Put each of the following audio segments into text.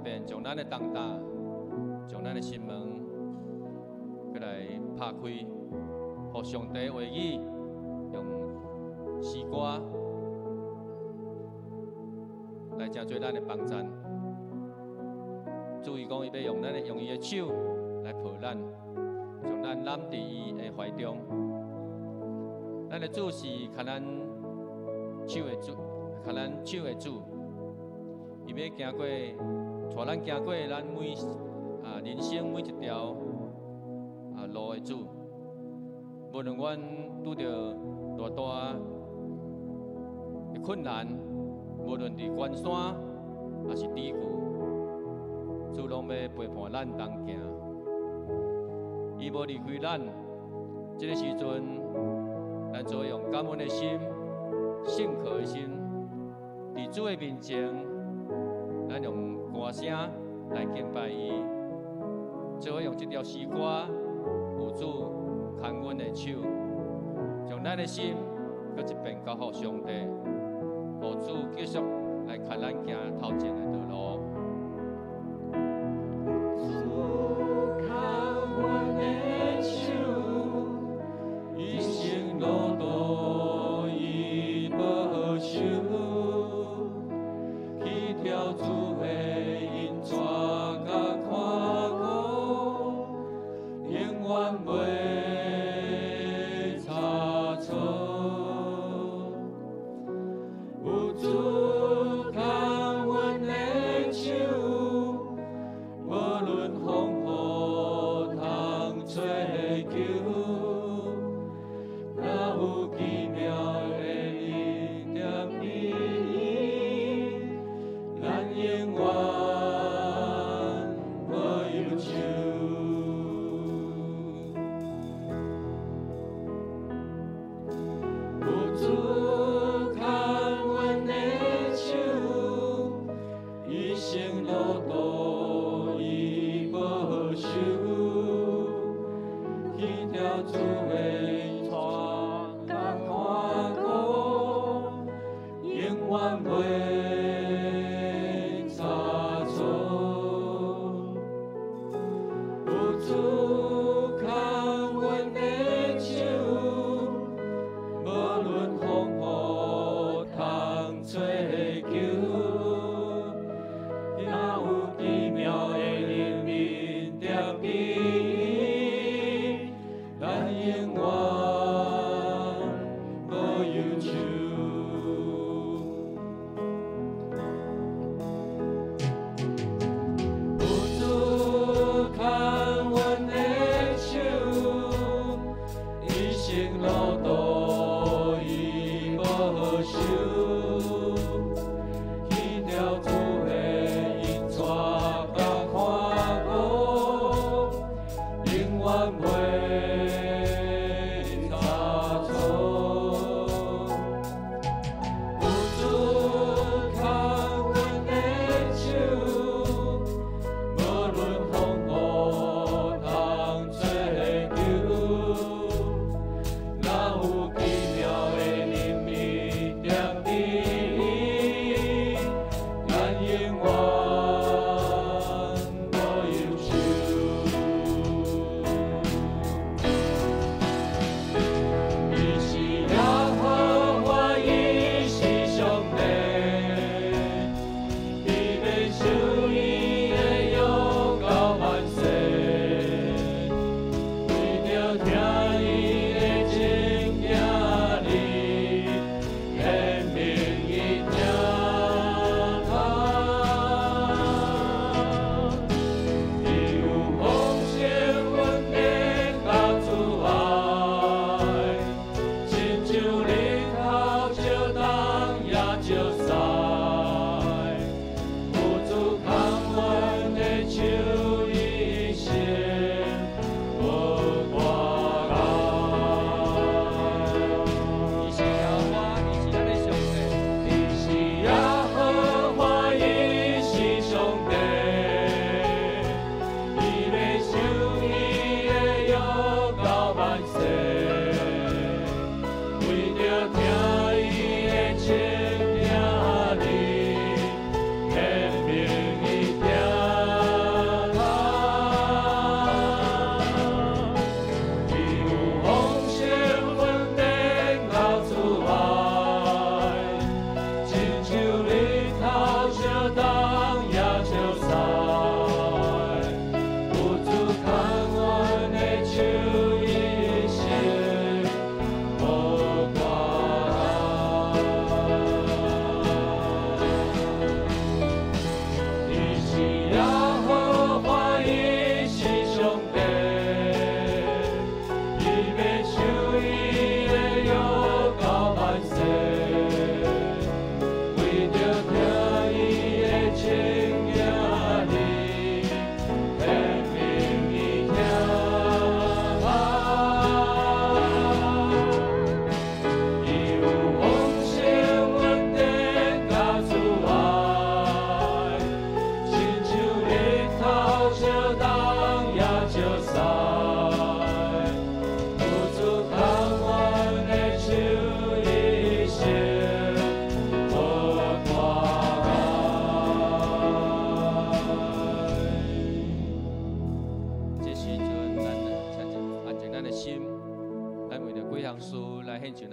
遍將咱的重擔，將咱的心門，閣來拍開，予上帝話語用詩歌來成做咱的幫贊。主伊講，伊欲用咱的用伊的手來抱咱，將咱攬佇伊的懷中。咱的主是牽咱手的主，牽咱手的主，伊欲行過，帶咱行過咱每人生每一條路的主。無論阮拄著偌大的困難，無論佇關山抑是低谷，主攏欲陪伴咱同行。伊無離開咱，這个時陣，咱就用感恩的心、信靠的心，佇主的面前，咱用歌聲來敬拜伊，做伙用這條詩歌，有主牽阮的手，將咱的心閣一遍交予上帝，予主繼續來牽咱行頭前的道路。主牽阮的手，一生路途伊保守，去跳主的引帶佮看顧，永遠袂差錯。有主牽阮的手，無論風雨通追求，若有奇妙的恩典指引，咱永遠無憂愁。有主牽阮的手，一生路途伊保守，去跳主的帶佮看顧，永遠袂差錯。有主牽阮的手，無論風雨通追求，若有奇妙的恩典指引，咱永遠無憂愁。有主牽阮的手，一生路途伊保守，去跳主的引帶佮看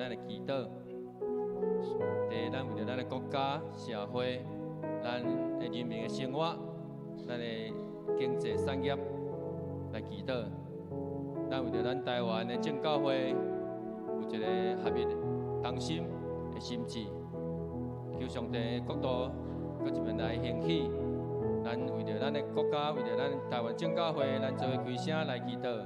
咱的祈禱。第一，咱為著咱的國家、社會、咱的人民的生活、咱的經濟產業來祈禱。咱為著咱台灣的正教會有一個合一同心的心志，求上帝的國度閣一遍來興起。咱為著咱的國家，為著咱台灣正教會，咱做伙開聲來祈禱。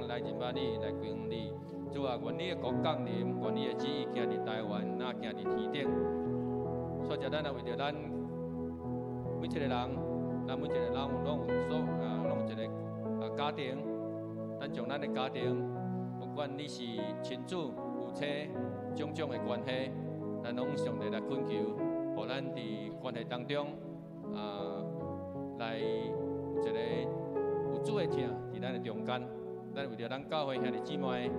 來認捌你，來歸向你。主啊，願你的國降臨，願你的旨意行佇台灣，若行佇天頂。所以，咱也為著咱每一個人，咱每一個人攏有所啊，攏有一個啊家庭。咱將咱的家庭，不管你是親子、夫妻種種的關係，咱攏上帝來懇求，予咱佇關係當中啊，來有一個有主的疼佇咱的中間。咱為著咱教會兄弟姊妹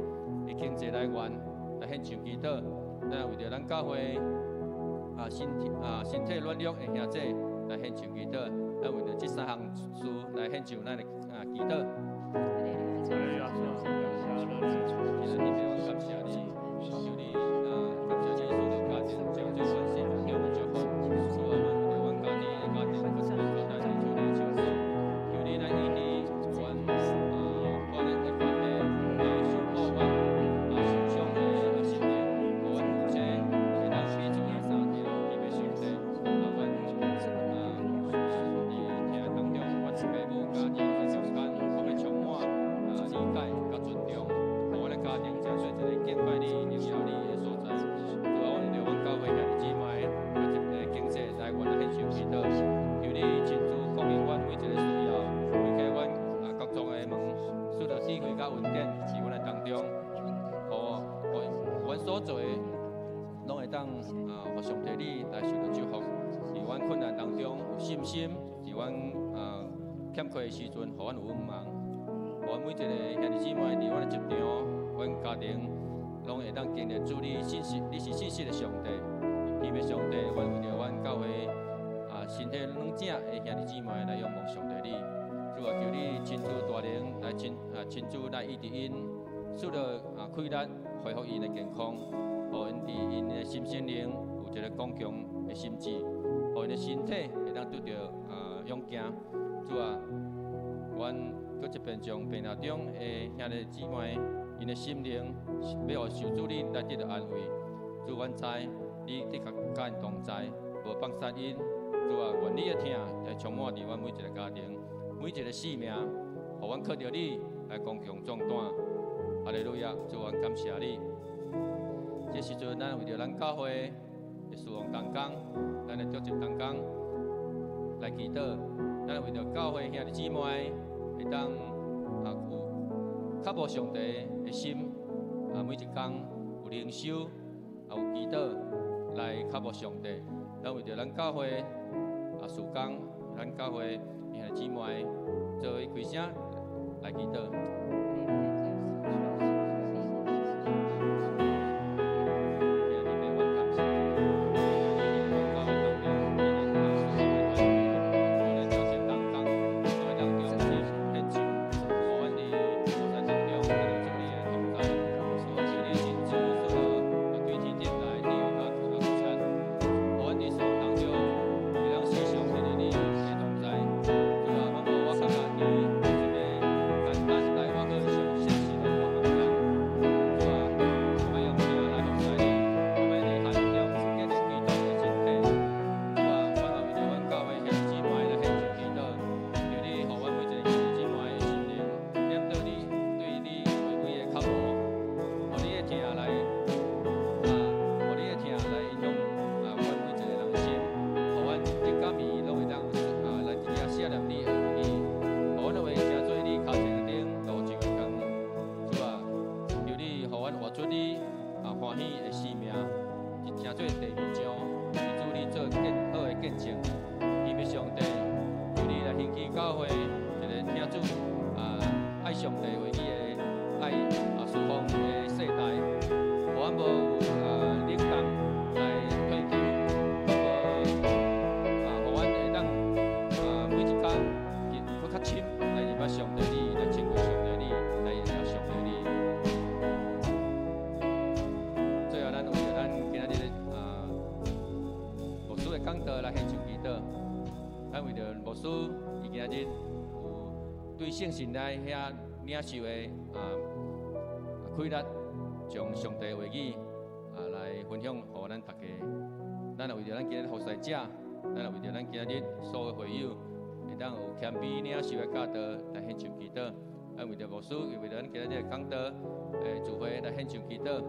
的經濟來源來獻上祈禱，咱為著咱教會啊身體軟弱的兄弟來獻上祈禱，咱為著這三項事來獻上咱的啊祈禱。感謝你，求你啊，感謝你賜予家庭將這關係給我們祝福，主啊，阮為著阮家己的家庭，閣一遍交代佇主你的手中，求你來醫治阮啊破裂的關係，來修補阮啊受傷的啊心靈，予阮夫妻會當彼此來相疼，特別上帝啊，阮啊佇疼當中，阮父母佮兒女中間，攏欲充滿啊理解佮尊重，予阮的家庭成做一個敬拜你、榮耀你的所在。主啊，阮為著阮教會兄弟姊妹，啊，一个經濟來源來獻上祈禱，求你親自供應阮每一個需要，開啟阮啊各種的門，賜予智慧佮恩典佇阮的當中，予予阮所做的，攏會當啊，予上帝你來受到祝福。佇阮困難當中有信心，佇阮啊欠缺的時陣，予阮有向望。予阮每一個兄弟姊妹佇阮的職場、阮家庭，攏會當經歷主你信實，你是信實的上帝。希望上帝，阮為著阮教會啊身體軟正的兄弟姊妹來仰望上帝你。主啊，求你親自帶領來親啊親自來醫治𪜶，賜予啊氣力，恢復𪜶的健康，予𪜶佇𪜶的心身靈有一個剛強的心志，予𪜶的身體會當得著啊勇健。主啊，阮閣一遍將病痛中的兄弟姊妹，𪜶的心靈欲予受主你來得著安慰。主，阮知你的確佮𪜶同在，無放捨𪜶。主啊，願你的疼來充滿佇阮每一個家庭，每一個性命，予阮靠著你來剛強壯膽。哈利路亞！主，阮感謝你。這時陣，咱為著咱教會的事奉同工，咱的召集同工來祈禱。咱為著教會兄弟姊妹會當啊有渴慕上帝的心啊，每一工有靈修啊有祈禱來渴慕上帝。咱為著咱教會啊事工，咱教會兄弟姊妹做伙開聲來祈禱。的生命，就成做地面上，为主你做见好的见證。希望上帝求你來興起教會，一個聽主啊愛上帝話語的愛啊事奉的世代，予阮無有啊冷淡來退求，無啊，予阮會當啊每一工閣較深來認捌上帝你，來親近上帝你，來認識上帝你。最後，咱為著咱今仔日的啊牧師的講道來獻上祈禱。咱為著牧師伊今仔日有對聖神來遐領受的啊氣力，將上帝話語啊來分享予咱大家。咱也為著咱今日服侍者，咱也為著咱今日所有會友會當有謙卑領受的教導來獻上祈禱。咱為著牧師，又為著咱今日的講道的聚會來獻上祈禱。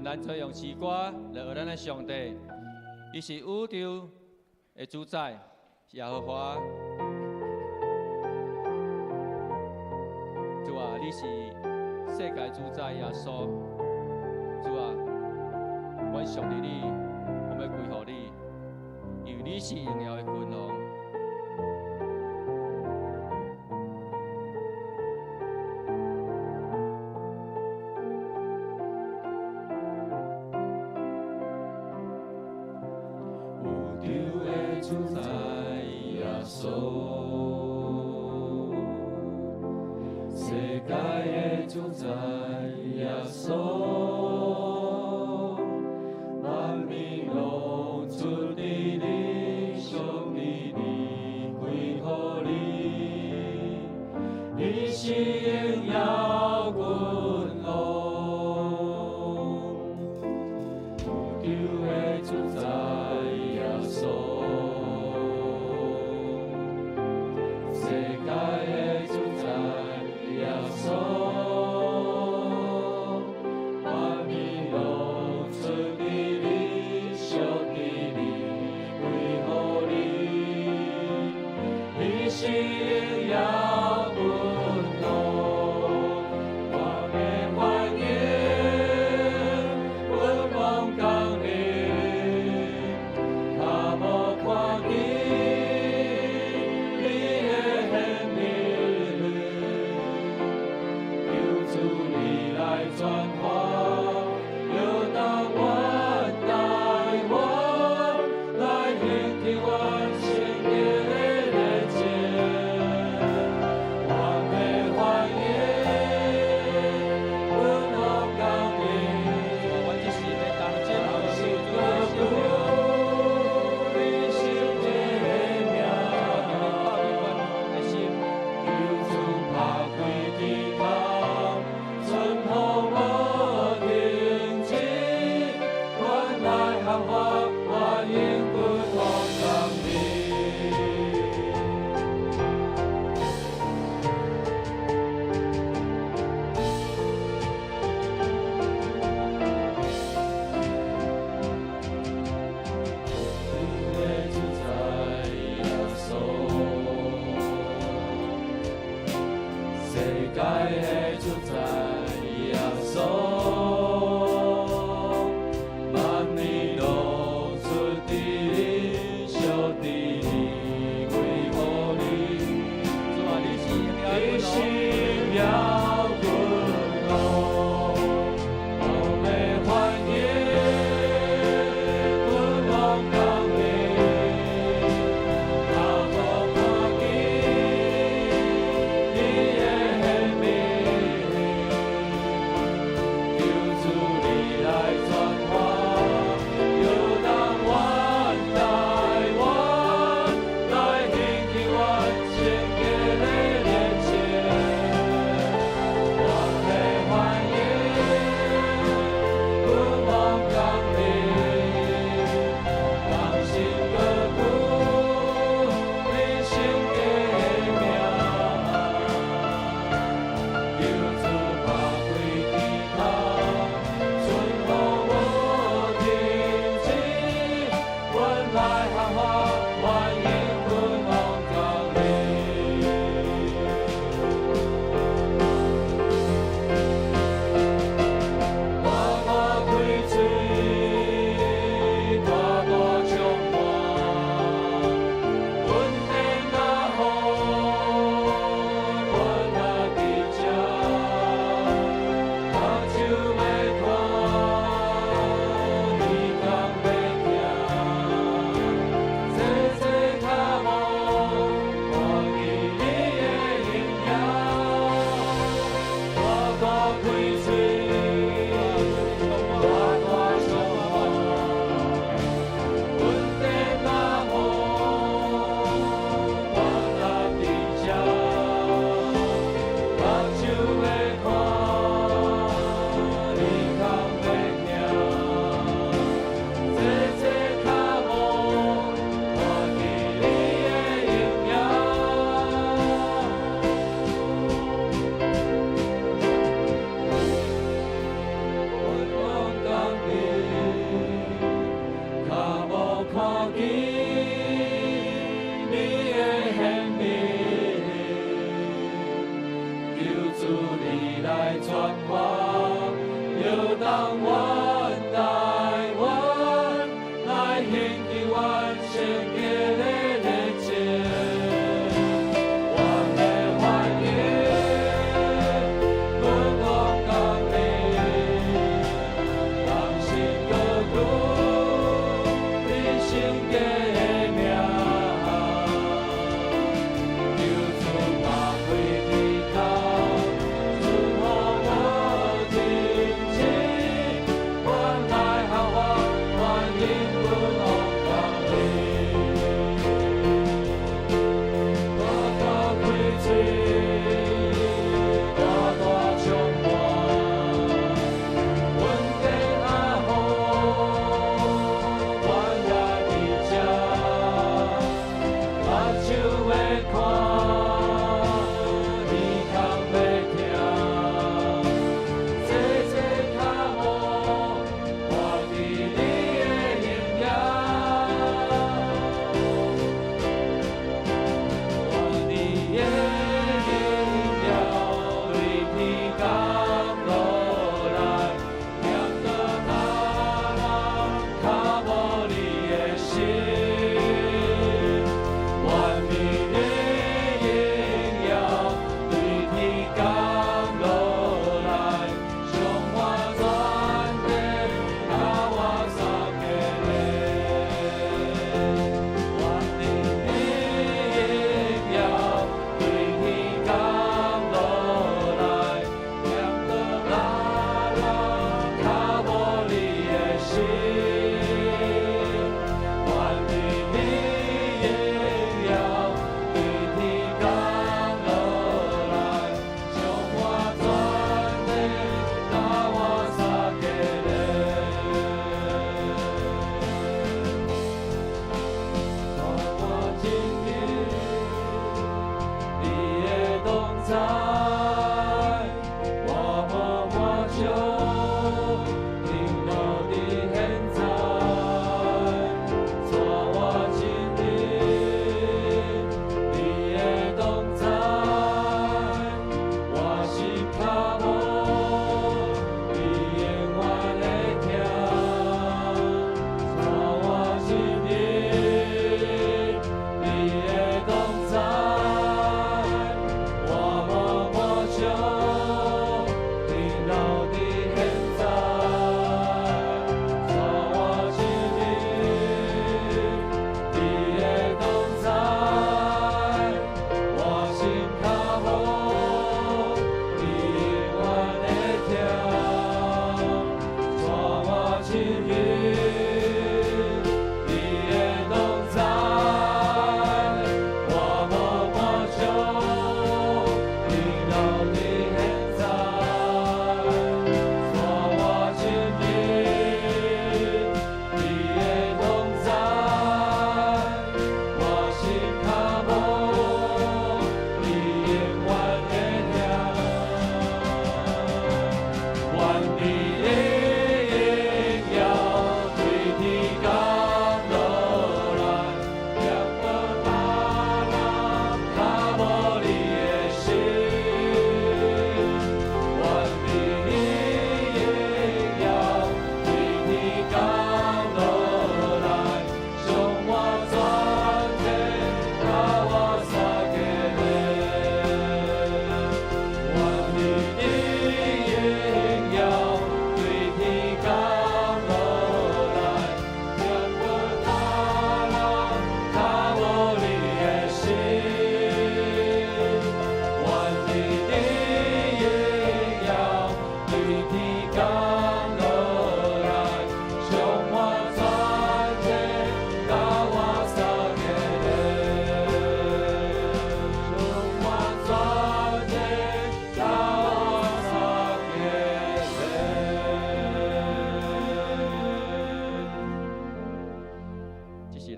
咱做用詩歌來學咱的上帝，伊是宇宙的主宰，耶和華。主啊，你是世界主宰耶穌。主啊，阮屬於你，我欲歸予你，因為你是榮耀的君王。主宰耶穌，萬民攏出佇你，屬佇你，歸予你，你是榮耀君王，宇宙的主宰耶穌，世界的主宰耶穌，萬民攏出佇你，屬佇你，歸予你，你是榮耀君王，我欲歡迎君王降臨，跤無看見你的顯明，求主你來轉化，搖動阮台灣，來興起阮聖潔的熱情。我欲歡迎君王降臨，阮這時欲同齊呼求主的聖靈，你聖潔的名。求你拍開阮的心，求主拍開天空，春風無停止，阮來學法，歡迎君王降臨。的主宰耶穌，世界的主宰耶穌，萬民攏出佇你，屬佇你，歸予你。主啊，你是榮你是耀榮耀君王，我欲歡迎君王降臨，跤無看見你的顯明，求主你來轉化，搖動阮台灣，來興起阮聖潔的熱情。我欲歡迎君王降臨，同心高舉你聖潔的名。求主拍開天空，春風無停止，阮來學法，歡迎君王降臨。大大開喙，大大充滿，恩典若雨，阮也佇這，目睭欲看，耳孔欲聽，濟濟跤步看見你的榮耀，大大開喙，大大充滿，恩典若雨，阮也佇這，目睭欲看，耳孔欲聽，濟濟跤步看見你的榮耀。君王降臨，跤無看見你的顯明，求主你來轉化，搖動阮台灣，來興起阮聖潔的熱情。我欲歡迎君王降臨，同心高舉你聖潔的名。求主拍開天空，春風無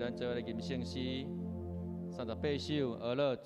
咱做伙來吟聖詩38首，呵咾。